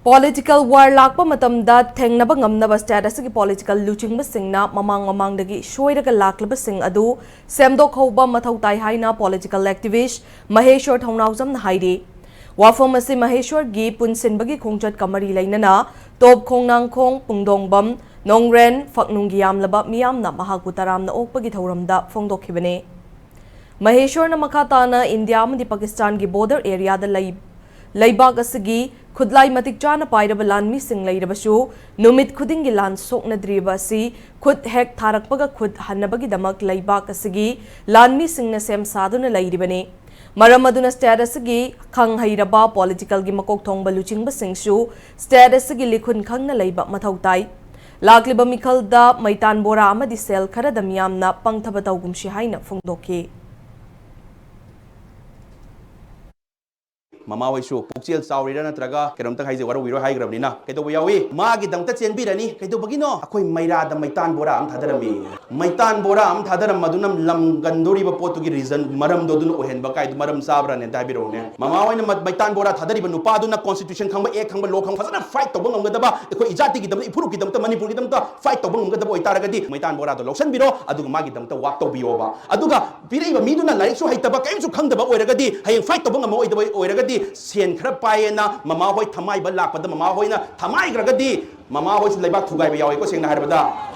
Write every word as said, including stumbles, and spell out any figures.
Political war ꯂꯥꯛꯄ ꯃꯇꯝꯗ ꯊꯦꯡꯅꯕ ꯉꯝꯅꯕ state ꯑꯁꯤꯒꯤ political ꯂꯨꯆꯤꯡꯕꯁꯤꯡꯅ ꯃꯃꯥꯡ ꯃꯃꯥꯡꯗꯒꯤ ꯁꯣꯏꯔꯒ ꯂꯥꯛꯂꯕꯁꯤꯡ ꯑꯗꯨ ꯁꯦꯝꯗꯣꯛꯍꯧꯕ ꯃꯊꯧ ꯇꯥꯏ ꯍꯥꯏꯅ political activist ꯃꯍꯦꯁ꯭ꯋꯔ ꯊꯧꯅꯥꯎꯖꯝꯅ ꯍꯥꯏꯔꯤ꯫ ꯋꯥꯐꯝ ꯑꯁꯤ ꯃꯍꯦꯁ꯭ꯋꯔꯒꯤ ꯄꯨꯟꯁꯤꯟꯕꯒꯤ ꯈꯣꯡꯆꯠꯀ ꯃꯔꯤ ꯂꯩꯅꯅ ꯇꯣꯞ ꯈꯣꯡꯅꯥꯡꯈꯣꯡ, ꯄꯨꯡꯗꯣꯡꯕꯝ, ꯅꯣꯡꯔꯦꯟ, ꯐꯛꯅꯨꯡꯒꯤ ꯌꯥꯝꯂꯕ ꯃꯤꯌꯥꯝꯅ ꯃꯍꯥꯛꯄꯨ ꯇꯔꯥꯝꯅ ꯑꯣꯛꯄꯒꯤ ꯊꯧꯔꯝꯗ ꯐꯣꯡꯗꯣꯛꯈꯤꯕꯅꯤ꯫ ꯃꯍꯦꯁ꯭ꯋꯔꯅ ꯃꯈꯥ ꯇꯥꯅ ꯏꯟꯗꯤꯌꯥ ꯑꯃꯗꯤ ꯄꯥꯀꯤꯁꯇꯥꯟꯒꯤ border areaꯗ ꯂꯩ-, ꯂꯩꯕꯥꯛ ꯑꯁꯤꯒꯤ ꯈꯨꯠꯂꯥꯏ ꯃꯇꯤꯛ ꯆꯥꯅ ꯄꯥꯏꯔꯕ ꯂꯥꯟꯃꯤꯁꯤꯡ ꯂꯩꯔꯕꯁꯨ, ꯅꯨꯃꯤꯠ ꯈꯨꯗꯤꯡꯒꯤ ꯂꯥꯟ ꯁꯣꯛꯅꯗ꯭ꯔꯤꯕ ꯑꯁꯤ ꯈꯨꯠ ꯍꯦꯛ ꯊꯥꯔꯛꯄꯒ ꯈꯨꯠ ꯍꯟꯅꯕꯒꯤꯗꯃꯛ ꯂꯩꯕꯥꯛ ꯑꯁꯤꯒꯤ ꯂꯥꯟꯃꯤꯁꯤꯡꯅ ꯁꯦꯝ ꯁꯥꯗꯨꯅ ꯂꯩꯔꯤꯕꯅꯤ꯫ ꯃꯔꯝ ꯑꯗꯨꯅ state ꯑꯁꯤꯒꯤ ꯈꯪ ꯍꯩꯔꯕ politicalꯒꯤ ꯃꯀꯣꯛ ꯊꯣꯡꯕ ꯂꯨꯆꯤꯡꯕꯁꯤꯡꯁꯨ state ꯑꯁꯤꯒꯤ ꯂꯤꯈꯨꯟ ꯈꯪꯅ ꯂꯩꯕ ꯃꯊꯧ ꯇꯥꯏ꯫ ꯂꯥꯛꯂꯤꯕ ꯃꯤꯈꯜꯗ ꯃꯩꯇꯥꯟ ꯕꯣꯔꯥ ꯑꯃꯗꯤ ꯁꯦꯜ ꯈꯔꯗ ꯃꯤꯌꯥꯝꯅ ꯄꯪꯊꯕ ꯇꯧꯒꯨꯝꯁꯤ ꯍꯥꯏꯅ ꯐꯣꯡꯗꯣꯛꯈꯤ꯫ ꯃꯃꯥ ꯍꯣꯏꯁꯨ ꯄꯨꯛꯆꯦꯜ ꯆꯥꯎꯔꯤꯔꯥ ꯅꯠꯇ꯭ꯔꯒ ꯀꯩꯅꯣꯝꯇ ꯍꯥꯏꯖꯩ, ꯋꯥꯔꯧꯕꯤꯔꯣꯏ ꯍꯥꯏꯈ꯭ꯔꯕꯅꯤꯅ ꯀꯩꯗꯧꯕ ꯌꯥꯎꯏ? ꯃꯥꯒꯤꯗꯃꯛꯇ ꯆꯦꯟꯕꯤꯔꯅꯤ꯫ ꯀꯩꯗꯧꯕꯒꯤꯅꯣ? ꯑꯩꯈꯣꯏ ꯃꯩꯔꯥꯗ ꯃꯩꯇꯥꯟ ꯕꯣꯔꯥ ꯑꯃ ꯊꯥꯗꯔꯝꯃꯤ꯫ ꯃꯩꯇꯥꯟ ꯕꯣꯔꯥ ꯑꯃ ꯊꯥꯗꯔꯝꯕꯗꯨꯅ ꯂꯝꯒꯟꯗꯣꯔꯤꯕ ꯄꯣꯠꯇꯨꯒꯤ reason, ꯃꯔꯝꯗꯣ ꯑꯗꯨꯅ ꯑꯣꯏꯍꯟꯕ ꯀꯥꯏꯗꯨ ꯃꯔꯝ ꯆꯥꯕ꯭ꯔꯥꯅꯦ? ꯑꯝꯇ ꯍꯥꯏꯕꯤꯔꯛꯎꯅꯦ꯫ ꯃꯃꯥ ꯍꯣꯏꯅ ꯃ-, ꯃꯩꯇꯥꯟ ꯕꯣꯔꯥ ꯊꯥꯗꯔꯤꯕ ꯅꯨꯄꯥꯗꯨꯅ constitution ꯈꯪꯕ, act ꯈꯪꯕ, law ꯈꯪꯕ, ꯐꯖꯅ fight ꯇꯧꯕ ꯉꯝꯒꯗꯕ, ꯑꯩꯈꯣꯏ ꯏꯖꯥꯇꯤꯒꯤꯗꯃꯛꯇ, ꯏꯐꯨꯔꯨꯞꯀꯤꯗꯃꯛꯇ, ꯃꯅꯤꯄꯨꯔꯒꯤꯗꯃꯛꯇ fight ꯇꯧꯕ ꯉꯝꯒꯗꯕ ꯑꯣꯏꯇꯥꯔꯒꯗꯤ ꯃꯩꯇꯥꯟ ꯕꯣꯔꯥꯗꯣ ꯂꯧꯁꯤꯟꯕꯤꯔꯣ, ꯑꯗꯨꯒ ꯃꯥꯒꯤꯗꯃꯛꯇ work ꯇꯧꯕꯤꯌꯣꯕ꯫ ꯑꯗꯨꯒ ꯄꯤꯔꯛꯏꯕ ꯃꯤꯗꯨꯅ ꯂꯥꯏꯔꯤꯛꯁꯨ ꯍꯩꯇꯕ, ꯀꯔꯤꯝꯁꯨ ꯈꯪꯗꯕ ꯑꯣꯏꯔꯒꯗꯤ, ꯍꯌꯦꯡ fight ꯇꯧꯕ ꯉꯝꯃꯛꯑꯣꯏꯗꯕ ꯑꯣꯏꯔꯒꯗꯤ, ꯁꯦꯟ ꯈꯔ ꯄꯥꯏꯌꯦꯅ ꯃꯃꯥ ꯍꯣꯏ ꯊꯃꯥꯏꯕ ꯂꯥꯛꯄꯗ ꯃꯃꯥ ꯍꯣꯏꯅ ꯊꯃꯥꯏꯈ꯭ꯔꯒꯗꯤ, ꯃꯃꯥ ꯍꯣꯏꯁꯨ ꯂꯩꯕꯥꯛ ꯊꯨꯒꯥꯏꯕ ꯌꯥꯎꯏꯀꯣ, ꯁꯦꯡꯅ ꯍꯥꯏꯔꯕꯗ꯫